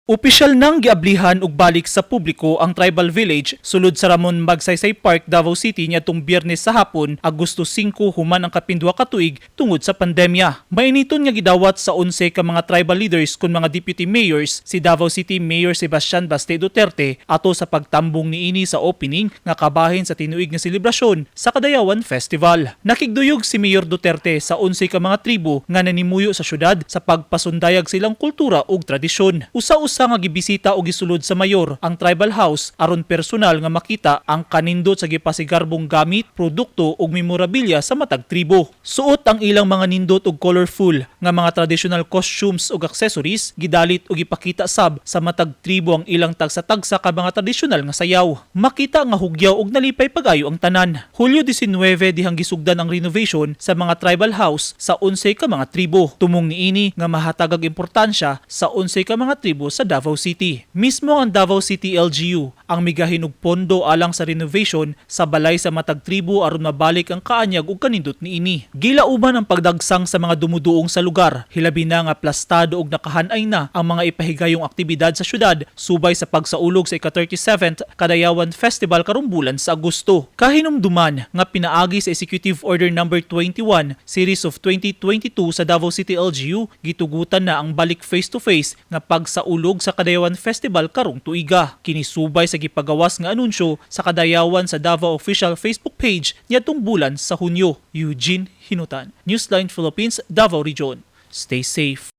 Opisyal nang giablihan og balik sa publiko ang Tribal Village sulod sa Ramon Magsaysay Park, Davao City niadtong Biyernes sa hapon, Agosto 5, human ang kapindua ka tuig tungod sa pandemya. Mainiton nga gidawat sa 11 ka mga tribal leaders kun mga deputy mayors si Davao City Mayor Sebastian Baste Duterte ato sa pagtambong niini sa opening nga kabahin sa tinuig nga selebrasyon sa Kadayawan Festival. Nakigduyog si Mayor Duterte sa 11 ka mga tribo nga nanimuyo sa syudad sa pagpasundayag silang kultura ug tradisyon. Usa-usa nga gibisita o gisulod sa mayor ang tribal house aron personal nga makita ang kanindot sa gipasigarbong gamit, produkto ug memorabilia sa matag tribo. Suot ang ilang mga nindot ug colorful nga mga traditional costumes ug accessories, gidalit ug gipakita sab sa matag tribo ang ilang tagsa-tagsa ka mga tradisyonal nga sayaw. Makita nga hugyaw ug nalipay pag-ayo ang tanan. Hulyo 19 dihang gisugdan ang renovation sa mga tribal house sa 11 ka mga tribo. Tumong niini nga mahatagag importansya sa 11 ka mga tribo sa Davao City. Mismo ang Davao City LGU ang migahin og pondo alang sa renovation sa balay sa matag tribo aron mabalik ang kaanyag ug kanindot niini. Gilauban ang pagdagsang sa mga dumuduong sa lugar, hilabi na nga plastado ug nakahanay na ang mga ipahigayong aktibidad sa syudad subay sa pagsaulog sa ika-37th Kadayawan Festival karong bulan sa Agosto. Kahinumduman nga pinaagi sa Executive Order Number 21 Series of 2022 sa Davao City LGU, gitugutan na ang balik face-to-face nga pagsaulog sa Kadayawan Festival karong tuiga. Kini subay sa gipagawas nga anunsyo sa Kadayawan sa Davao official Facebook page niadtong bulan sa Hunyo. Eugene Hinutan, Newsline Philippines, Davao Region. Stay safe.